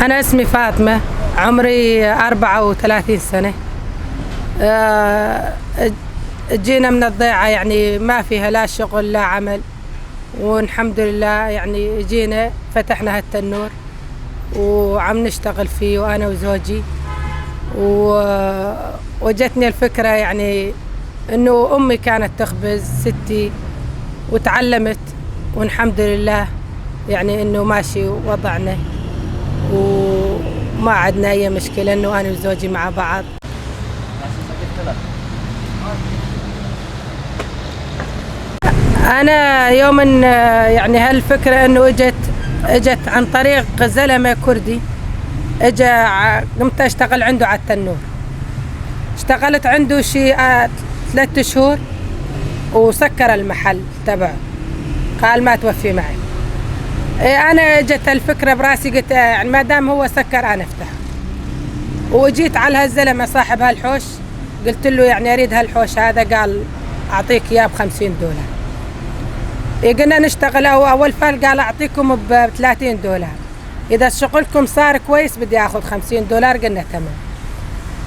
أنا اسمي فاطمة، عمري 34 سنة. جينا من الضيعة، يعني ما فيها لا شغل لا عمل، والحمد لله يعني جينا فتحنا هالتنور وعم نشتغل فيه وأنا وزوجي. وجتني الفكرة يعني إنه أمي كانت تخبز ستي وتعلمت، والحمد لله يعني إنه ماشي وضعنا وما عندنا أي مشكلة، إنه أنا وزوجي مع بعض. أنا يوم إن يعني هالفكرة إنه إجت عن طريق زلمة كردي، قمت أشتغل عنده على التنور. اشتغلت عنده شي 3 شهور وسكر المحل تبعه، قال ما توفي معي. أنا إجت الفكرة براسي، قلت يعني ما دام هو سكر أنا أفتح. وجيت على هالزلمة صاحب هالحوش، قلت له يعني أريد هالحوش هذا، قال أعطيك إياه بخمسين دولار. قلنا نشتغل أول فال، قال أعطيكم بثلاثين دولار، إذا شغلكم صار كويس بدي آخذ 50 دولار. قلنا تمام.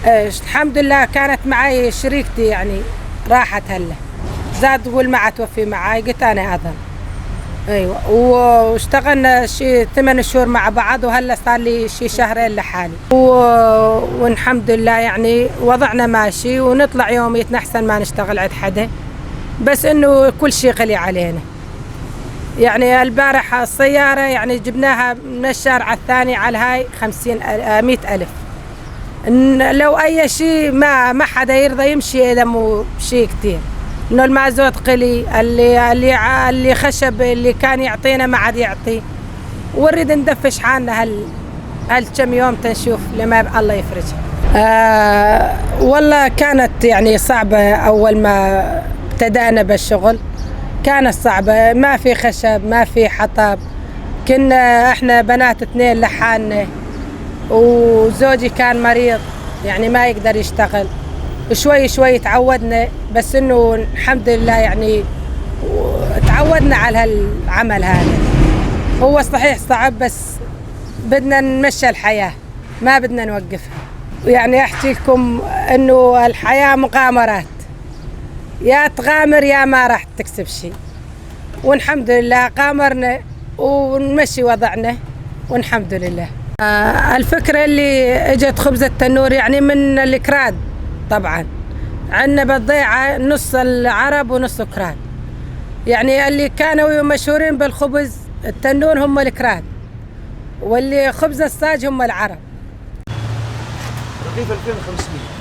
الحمد لله كانت معي شريكتي يعني راحت هلا، زاد تقول ما عاد توفي معي، قلت أنا أظل. أيوة، واشتغلنا شي 8 شهور مع بعض، وهلا صار لي شي شهرين لحالي. والحمد لله يعني وضعنا ماشي، ونطلع يوميتنا أحسن ما نشتغل عند حدا، بس إنه كل شي غلي علينا. يعني البارحة السيارة يعني جبناها من الشارع الثاني على هاي 100,000. لو أي شيء ما حدا يرضى يمشي إذا مو شيء كتير. إنه المازوت قلي، اللي خشب اللي كان يعطينا ما عاد يعطي، ونريد ندفش حالنا هالكم يوم تنشوف لما الله يفرجها. والله كانت يعني صعبة أول ما ابتدأنا بالشغل، كانت صعبة، ما في خشب ما في حطب، كنا احنا بنات 2 لحالنا، وزوجي كان مريض يعني ما يقدر يشتغل. شوي شوي تعودنا، بس انه الحمد لله يعني تعودنا على هالعمل هذا. هو صحيح صعب، بس بدنا نمشي الحياة، ما بدنا نوقفها. ويعني احكي لكم انه الحياة مغامرات، يا تغامر يا ما راح تكسب شيء، والحمد لله غامرنا ونمشي وضعنا والحمد لله. الفكرة اللي اجت خبز التنور يعني من الكراد، طبعا عندنا بالضيعة نص العرب ونص كراد، يعني اللي كانوا مشهورين بالخبز التنور هم الكراد، واللي خبز الصاج هم العرب. رغيف 2500.